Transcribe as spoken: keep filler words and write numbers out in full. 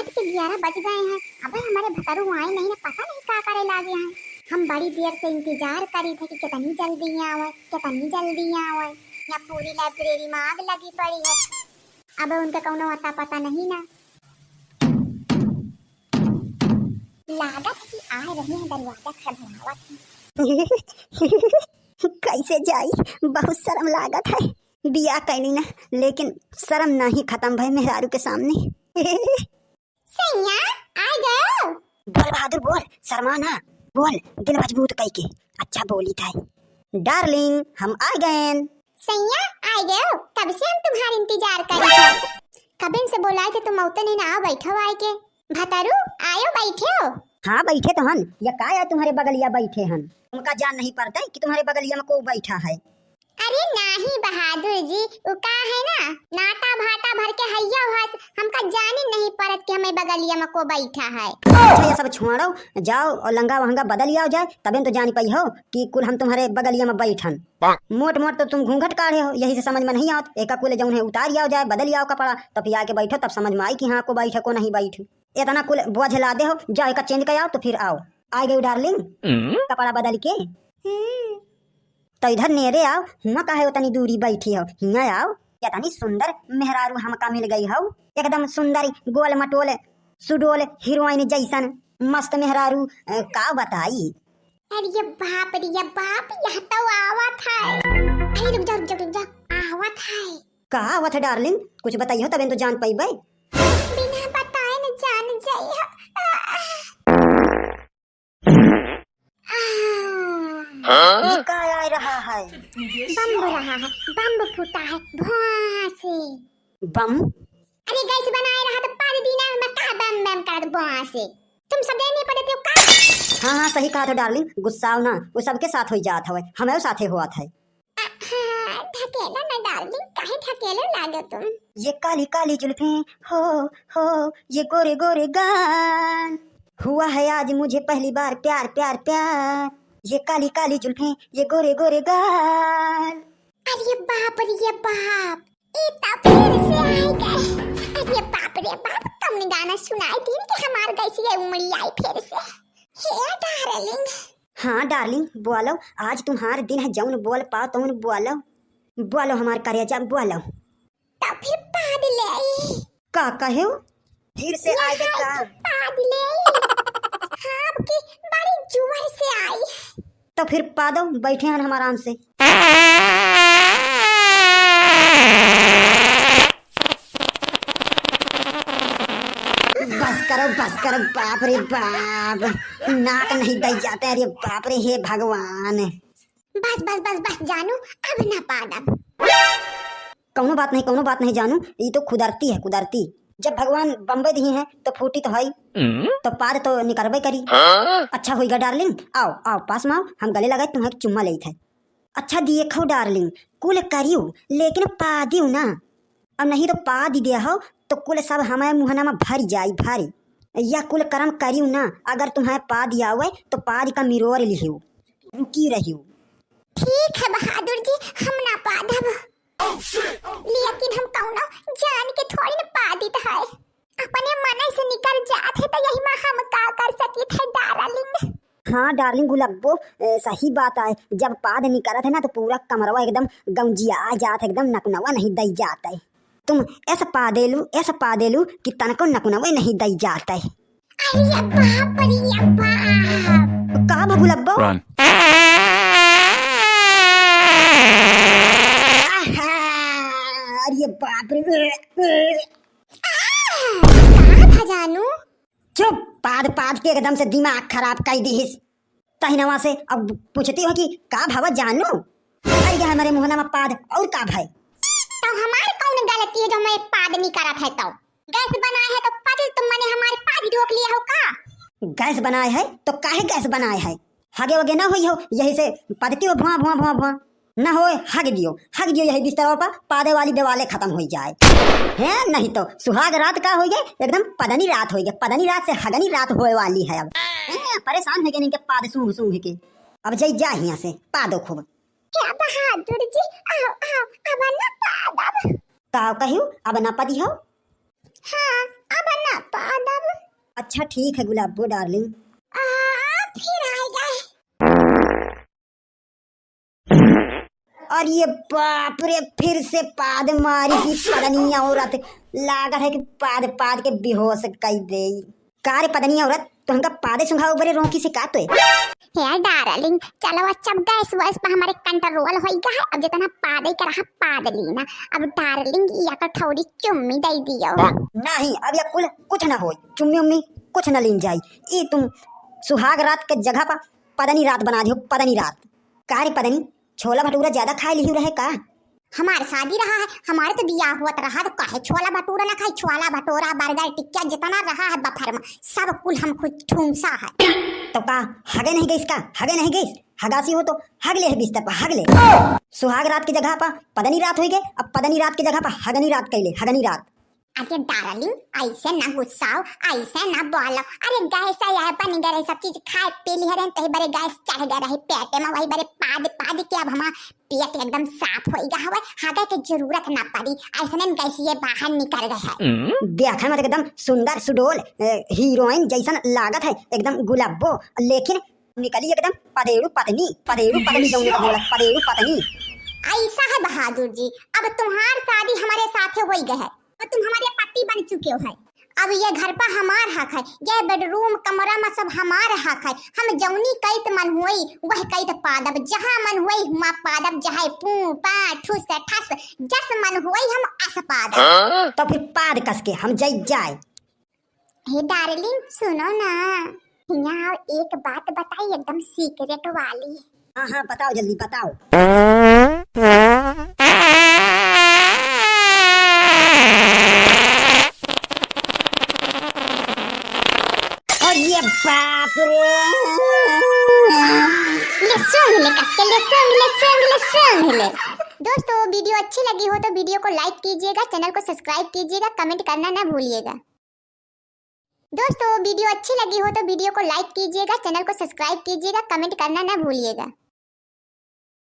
कि ग्यारह बज गए हैं, अबे हमारे भतरू आए नहीं ना, पता नहीं का करे लागे हैं। हम बड़ी देर से इंतजार करी थे कि कितनी जल्दी आवे, कितनी जल्दी आवे। या पूरी लाइब्रेरी में आग लगी पड़ी है, अब उनका कौनो अता पता नहीं ना। लागत कि आ रही है, दरवाजा खड़खड़ावत है। कैसे जाई, बहुत शर्म लागत है। बियाह कैनी ना, लेकिन शर्म नहीं खत्म भई मेहरारू के सामने। सैया, आ गयो? बोल बहादुर बोल, शर्मा ना, बोल दिल मजबूत कई के। अच्छा बोली था। डार्लिंग, हम आ गएन। सैया, आ गयो? कब से हम तुम्हार इंतजार कर रहे थे। कबिन से बोलाए थे तुम औते नहीं ना, आओ बैठो आए के। भतारू, आयो बैठो। हाँ बैठे तो हन, या का है तुम्हारे बगलिया बैठे हन? तुमका जान नहीं पड़ता है कि तुम्हारे बगलिया में को बैठा है? अरे नाही बहादुर जी, उ का है ना, नाटा भाटा भर के हइया हस, हमका जानी नहीं पड़त कि हमें बगलिया में को बैठा है। अच्छा ये सब छोड़ो, जाओ और लंगा वहंगा बदल आओ जाए, तबे तो जानी पाई हो कि कुल हम तुम्हारे बगलिया में बैठन। मोट मोट तो तुम घूंघट काढ़े हो, यही से समझ में नहीं आवत। एका कुल जौन है उतार आओ जाए, बदल आओ कपड़ा, तब फिर आके बैठो, तब समझ में आई कि हाँ को बैठे को नहीं बैठे। इतना कुल बोझ लादे हो, जाओ एका चेंज कर आओ तो फिर आओ। आ गई डार्लिंग, कपड़ा बदल के। तो इधर नेरे आओ, हुआ काहे उतनी दूरी बैठी हो, हिया आओ। इतनी सुंदर मेहरारू हमका मिल गई हो, एकदम सुंदर, गोल मटोल, सुडोल, हीरोइन जैसन मस्त मेहरारू, अ, का बताई। अरे ये बाप रे ये बाप, यह तो आवत है। अरे रुक जा, रुक जा, रुक जा, आवत है। का आवत है डार्लिंग, कुछ बताइयो तबे तो जान पइबे। बिना बताए न जान जाई। हाँ? ये का आ रहा है? बम रहा है, बम फूटा है, भुआ से। बम? अरे गैस बनाए रहा तो पाद दीना, मैं का बम बम करत भुआ से। तुम सब नहीं पड़े थे का? हाँ, हाँ, सही कहा था डार्लिंग, गुस्साओ ना, वो सबके साथ हो जात हवे, हमें साथे हुआ था। हाँ, ढकेला ना डार्लिंग, काहे ढकेले लागो तुम? ये काली काली जुल्फें, हो, हो, ये गोरे गोरे गाल। हुआ है आज मुझे पहली बार प्यार, प्यार, प्यार। ये काली काली जुल्फें, ये गोरे गोरे गाल। अरे बाप रे बाप, ई तो फिर से आ गए। अरे बाप रे बाप, कौन गाना सुनाई दिन के हमार गैस ये उमड़ी आई फिर से। हे डार्लिंग। हाँ डार्लिंग, बोलो, आज तुम्हार दिन है, जौन बोल पाओ तौन बोलो। बोलो हमार करेजा, बोलो। तो फिर पाद ले आई। का कहे हो? फिर से आ गए का? पाद ले आई। हाँ, आपकी बड़ी जोर से आई। तो फिर पादो, बैठे हैं हम आराम से। बस करो, बस करो, बाप रे बाप, नाक नहीं दई जाते, अरे बाप रे, हे भगवान। बस, बस, बस, बस जानू, अब ना पादब। कौनो बात नहीं, कौनो बात नहीं जानू, ई तो कुदरती है, कुदरती। जब भगवान बम्बे दिए हैं तो फूटी तो है ही, तो पाद तो निकरबे करी। हाँ? अच्छा होइगा डार्लिंग, आओ, आओ पास में आओ, हम गले लगाए तुम्हें एक चुम्मा लेत है। अच्छा देखो डार्लिंग, कुल करियो लेकिन पादियो ना, और नहीं तो पाद दिया हो तो कुल सब हमारे मुहना में भर जाई, भर। या कुल करम करियो ना, अगर तुम्हें पाद आवे तो पाद का मिरोर लिहियो, रुकी रहियो। ठीक है बहादुर जी, हम ना पादब। लेकिन हम कौनो जान के थोड़ी न पादित है, अपने मन से निकल जात है तो यही में हम का कर सकित है डार्लिंग। हाँ डार्लिंग गुलब्बो, ए, सही बात है, जब पाद निकलत है ना तो पूरा कमरवा एकदम गंजिया जात है, एकदम नकुनवा नहीं दई जात है। तुम ऐसा पादेलू, ऐसा पादेलू कि तनको नकुनवे नहीं दई जात है। अरे बाप रे बाप। का बा गुलब्बो? Run। आहा, अरे बाप रे। आह, का भा जानू? चुप, पाद पाद के एकदम से दिमाग खराब कर दीहिस। तहिनवा से अब पूछती हो कि का भवा जानू? भर गया हमारे मुहना में पाद और का भाई? तो हमार कौन गलती है जो मैं पाद नहीं करत है तो? गैस बनाए है तो पाद तुम मने हमारे पाद रोक लिया हो का? गैस बनाए है तो काहे गैस बनाए है? हगे वगे ना होई हो, यही से पादती हो भुआ भुआ भुआ भुआ। ना होए, हग दियो, हग दियो यही बिस्तरवा पर, पादे वाली देवाले खत्म होई जाए। हैं, नहीं तो सुहाग रात का होई गए, एकदम पदनी रात होई गए, पदनी रात से हगनी रात होए वाली है अब। हैं, परेशान हो गए इनके पाद सूंघ सूंघ के। अब जई जा हियां से, पादो खूब। हे बहादुर जी, आओ, आओ, अब न पादब। का कहियो, अब न पदी हो? हाँ, अब न पादब। अच्छा ठीक है गुलाबो डार्लिंग। आ, फिर आएगा। अरे बाप रे, फिर से पाद मारी ही पदनी औरत, लागत है कि पाद पाद के बेहोश कई देई। का रे पदनी औरत, तो हमका पादे सुंघाओ बरे रोंकी से का तोय? हे डार्लिंग, चलो अच्छा अब गैस वैस पर हमारे कंट्रोल होई गा है, अब जितना पादे के रहा पाद लीना। अब डार्लिंग या कठौरी चुम्मी दे दियो। नहीं, अब या कुल कुछ ना होई, चुम्मी उम्मी कुछ ना लीन जाई। ई तुम सुहाग रात के जगह पर पदनी रात बना दियो, पदनी रात। का रे पदनी, छोला भटूरा ज्यादा खाए लिहियो रहे का? हमार शादी रहा है, हमारे तो बियाह हुआ तो रहा, तो काहे छोला भटूरा ना खाई? छोला भटूरा, बर्गर, टिक्का, जितना रहा है बफर में, सब कुल हम खुद ठूंसा है। तो का हगे नहीं गईस का? हगे नहीं गईस? हगासी हो तो हगले है बिस्तर पर, हगले। सुहाग रात की जगह पर पदनी रात होई गे, अब पदनी रात की जगह पर हगनी रात कैले, हगनी रात। अरे डार्लिंग, ऐसे ना गुस्साओ, ऐसे ना बोलो। अरे गैस आया है, बन गए रहे, सब चीज खाए पी लिए रहे, तही बरे गैस चढ़ गए रहे पेटे में, वही बरे पाद पाद के अब हमार पेट एकदम साफ होई गा हवे, हगे के जरूरत ना पड़ी, ऐसने में गैस ये बाहर निकल गए है। देखे में तो एकदम सुंदर सुडोल, ए, हीरोइन जैसन लागत है, एकदम गुलाबो, लेकिन निकली एकदम पदेड़ू पत्नी, पदेड़ू पत्नी जौन का बोलत, पदेड़ू पत्नी। ऐसा है बहादुर जी, अब तुम्हार शादी हमारे साथे होई गए है, और तुम हमारे पति बन चुके हो है। अब ये घर पर हमार हक है, ये बेडरूम कमरा में सब हमार हक है। हम जौनी कैत मन हुई वह कैत पादब, जहाँ मन हुई हुआ पादब, चाहे पू पा ठुस ठस, जस मन हुई हम अस पादब। हाँ? तो फिर पाद कस के हम जई जाए। हे डार्लिंग सुनो ना, यहाँ एक बात बताई एकदम सीक्रेट वाली। हाँ, हाँ, बताओ, जल्दी बताओ। अरे बाप रे। ले सूंघ ले कस के, ले सूंघ ले, सूंघ ले, सूंघ ले। दोस्तों, वीडियो अच्छी लगी हो तो वीडियो को लाइक कीजिएगा, चैनल को सब्सक्राइब कीजिएगा, कमेंट करना ना भूलिएगा। दोस्तों, वीडियो अच्छी लगी हो तो वीडियो को लाइक कीजिएगा, चैनल को सब्सक्राइब कीजिएगा, कमेंट करना ना भूलिएगा।